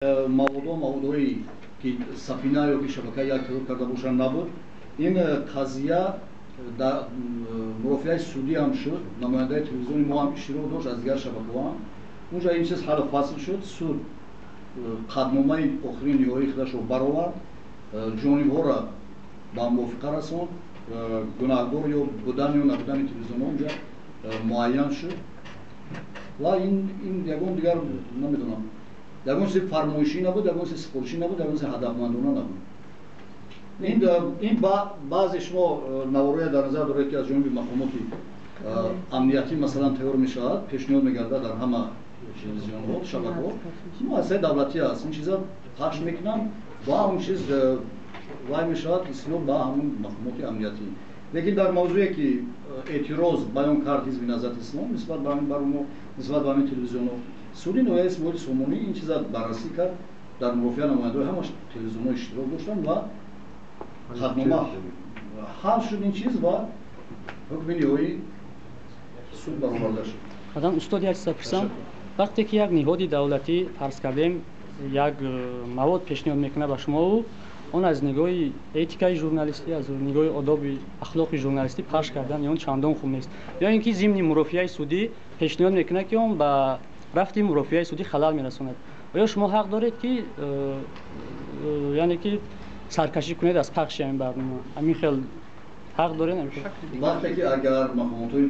Маводҳое ки Сафина ё ки шабакаи як тайёр карда бошанд, набуд. Ин қазия дар мурофиаи судӣ ҳам шуд, намояндаи телевизиони мо ҳам иштирок дошт, аз дигар шабакаҳо ҳам. Унҷа ин чиз ҳаллу фасл шуд. Суд қатъномаи охирини ниҳоии худашро баровард, ҷонибҳоро ба мувофиқа расонд, гунаҳгор ё будан ё набудани телевизионҳо унҷа муайян шуд ва ин ягон дигар, намедонам, ягон чизи фармоишӣ набуд, ягон чизи сифоришӣ набуд, ягон чизи ҳадафмандона набуд. Ин баъзе шумо наворое дар назар доред, ки аз ҷониби мақомоти амниятӣ, масалан, тайёр мешавад, пешниҳод мегардад дар ҳама телевизионҳо, шабакаҳо. Муассисаи давлатӣ аст, ин чиза пахш мекунанд ва он чиз вай мешавад истинод ба ҳамун мақомоти амниятӣ. Лекин дар мавзӯе ки эътироз баён кард Ҳизби Наҳзати Ислом нисбат ба ҳамин барнома, нисбат ба ҳамин телевизионҳо, суди ноҳияи Исмоили Сомонӣ ин чиза баррасӣ кард. Дар мурофиа намояндаҳои ҳама телевизионҳо иштирок доштанд ва қатънома ҳал шуд ин чиз ва ҳукми ниҳоии суд бароварда шуд. Баъдан, устод, як чиза пурсам. Вақте ки як ниҳоди давлатӣ, фарз кардем, як мавод пешниҳод мекунад ба шумоу он аз нигоҳи этикаи журналистӣ, аз нигоҳи одоби ахлоқи журналистӣ пахш кардани он чандон хуб нест, ё ин ки зимни мурофиаи судӣ пешниҳод мекунад, ки он ба рафти мурофиаи судӣ халал мерасонад, оё шумо ҳақ доред ки яъне ки саркашӣ кунед аз пахши ҳамин барнома? Ҳамин хел ҳақ доред? Вақте ки агар мақомотҳои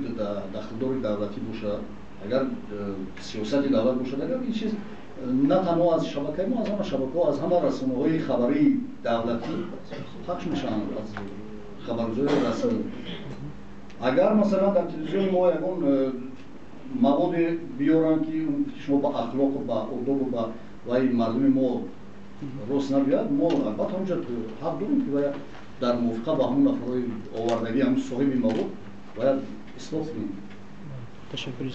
дахлдори давлатӣ бошад, агар сиёсати давлат бошад, агар ин чиз на танҳо аз шабакаи мо, аз ҳама шабакаҳо, аз ҳама расонаҳои хабарии давлатӣ пахш мешаванд, аз хабаргузории расмӣ, агар, масалан, дар телевизиони мо ягон маводе биёранд, ки шумо ба ахлоқу ба одобу ба вай мардуми мо рост набиёяд, мо албатта ҳамҷа ҳақ дорем, ки бояд дар мувофиқа ба ҳамун нафарҳои овардагӣ, ҳамун соҳиби мавод бояд ислоҳ кунем. Ташаккур.